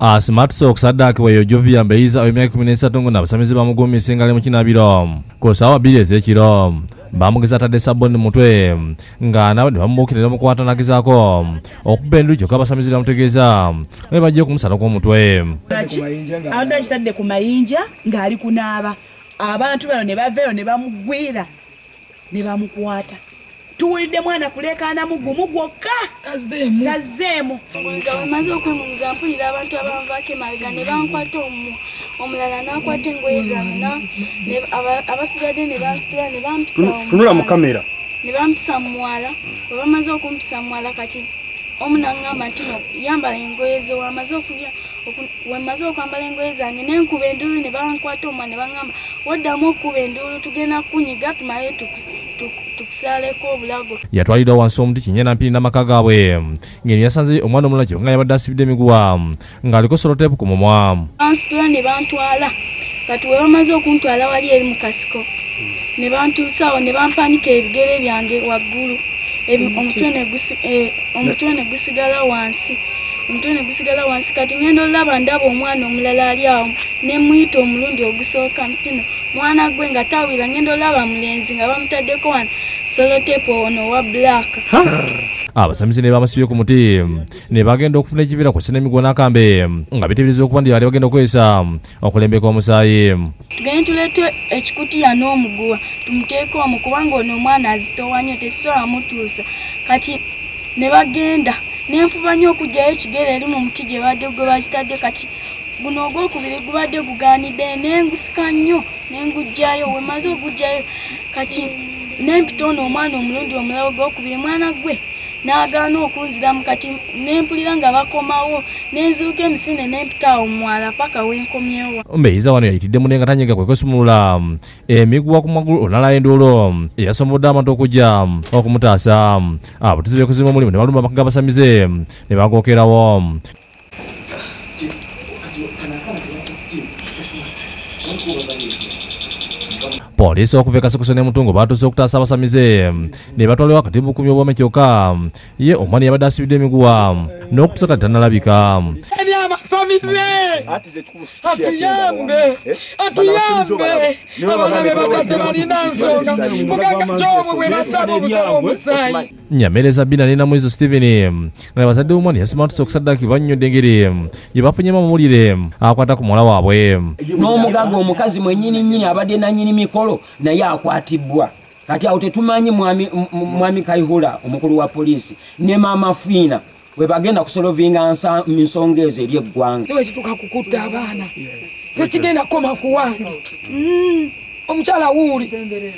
Asimatuse okusaddaakibwa eyo Jovia Mbeyiza ow'emyaka 13 ng'abasamize bamuguumisa engalo mu kinabiro ku ssaawa 2 ez'ekiro. Bamugeza atadde sabbuuni mu mutwe nga nabo ne bamubuukira ne bamukwata n'agezaako okuba enduulu kyokka abasamize ne bamutegeeza nga bajja okumusalako omutwe. Abadde akitadde ku mayinja ng'ali kunaaba, abantu bano ne baveeyo ne bamugwira ne bamukwata. Tuwulidde mwana kuleekaana mugumu gwokka tazzeemu. Maze okwemuuza mpulira abantu abanvaako emabega ne bankwata omulala n'akwata engoye zange abasigadde ne bansitula ne bampisa tunula mu kamera ne bampisa mu mwala. Bwe bamaze okumpisa mu mwala kati omu n'aŋŋamba nti no yambala engoye zo. Wemaze okwambala engoye zange ne nkuba enduulu ne bankwata omwa ne baŋŋamba woddamu okukuba enduulu tugenda kukunyiga tumale tukusaleko obulago. Yatwalidwa wansi omuti Kinyana Mpini n'amaka gaabwe ng'eno yasanze omwana omulala kyokka nga yabadde asibidde emiguwa ng'aliko soloteepu ku mumwa. Bansitula ne bantwala kati we bamaze okuntwala wali eri mu kasiko ne bantuusaawo ne bampanika ebigere byange waggulu, omutwe ne gusigala wansi, omutwe ne gusigala wansi. Kati ngenda olaba ndaba omwana omulala ali awo ne muyita omulundi ogusooka ntino mwana gwe nga tawira, ngenda olaba mulenzi nga bamutaddeko wano soloteepu ono owa black. Abasamize ne bamusibye ku muti ne bagenda okufuna ekibira ku ssena emiguwa n'akambe nga biteeberezebwa okuba nti baali bagenda okukozesa okulembeka omusaayi. Tugende tuleete ekikutiya n'omuguwa tumuteeke omwo kubanga ono omwana azitowa nnyo tetusobola mutuusa. Kati ne bagenda nenfuba nnyo okuggyayo ekigere eri mu muti gye badde gwe bakitadde. Kati guno ogwokubiri gubadde gugaanidde nengusika nnyo nenguggyayo. We maze okuggyayo kati nempita ono omwana omulundi omulala ogwokubiri, mwana gwe n'agaana okunziramu. Kati nempulira nga bakomawo nenzuuka emisinde nempita awo mwala paka wenkomyewo. Mbeyiza wano yayitidde munne nga tanyega kwe kwesumulula emiguwa ku magulu olala enduulu eyasombodde abantu okujja okumutaasa. Abatuuze beekuzimu omulimu ne balumba amaka g'abasamize ne bagookerawo. Poliisi okuva e Kasukusu ne Mutungo baatuuse okutaasa abasamize ne batwalibwa wakati mu bukuumi obw'ome kyokka ye omwana yabadde asibidde emiguwa n'okutuusa kati tannalabika. Eri abasamize atuyambe, atuyambe, abaana be batate balina nsonga mugagga kyomwe bwe basaba obusaba omusaayi. Nyamereza Bina ne Namwizo Steven nga bazadde b'omwana yasimatuse okusaddaakibwa bannyonnyodde engeri gye bafunyemu amawulire akwata ku muwala waabwe. N'omugagga omukazi mwennyini nnyini abadde nannyini mikolo naye akwatibwa. Kati awo tetumanyi mwami Kayihura omukulu wa poliisi ne maama Fiina we bagenda kusolovinga nsonga ezo eri eggwanga. Niwe kituuka kukutta abaana tekigenda kukoma ku wange. Omukyala wuuli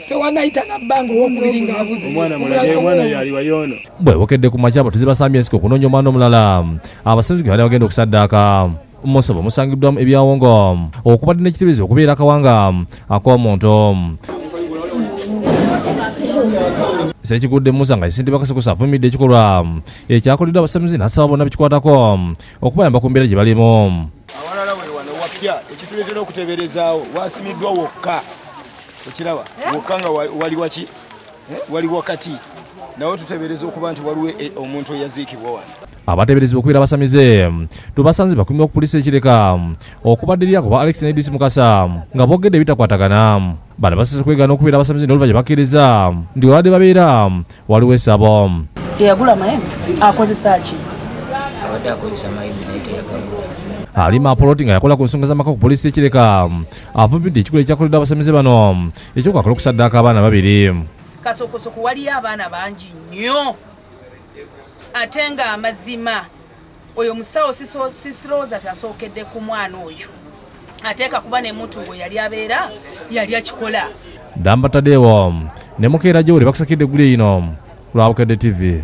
tewanayita nabbanga owokubiri ng'abuze. Bwe bokedde ku makya abatuuze basambye ensiko okunoonya omwana omulala abasamize gwe baali bagenda okusaddaaka. Omusabo musangiddwamu ebyawongo okubadde n'ekiteeberezo okubeera akawanga ak'omuntu. Ssekigudde Musa nga ssentebe Kasukusu avumidde ekikolwa ekyakoleddwa abasamize n'asaba bonna bekikwatako okubayamba ku mbeera gye balimu. Awalala we wano wapya ekituleetera okuteeberezaawo wasimiddwa wokka, okiraba wokka nga wali waki wali wakati, nawe tuteebereza okuba nti waliwo omuntu eyaziikibwa wano. Abateeberezebwa okubeera abasamize tubasanze bakuumibwa ku poliisi ekireka okubadde eri ako ba Alex ne Edris Mukasa nga boogedde ebitakwatagana. Bano basoose kwegaana okubeera abasamize n'oluvannyuma bakkiriza nti we babadde babeera waliwo essabo. Teyagula mayembe, akozesa ki? Abadde akozesa mayembe naye teyagagula. Halima Apoloti nga yakola ku nsonga z'amaka ku poliisi ekireka avumbidde ekikolwa ekyakoleddwa abasamize bano eky'okwagala okusaddaaka abaana babiri. Kasokosoko waliyo abaana bangi nnyo ate nga amazima oyo musawo sisirowooza tasookedde ku mwana oyo ateeka kuba ne Mutungo yali abeera yali akikola. Damba Tadewo ne Mukeera Gyoli bakusakidde eggulu eno ku lwa Bukedde TV.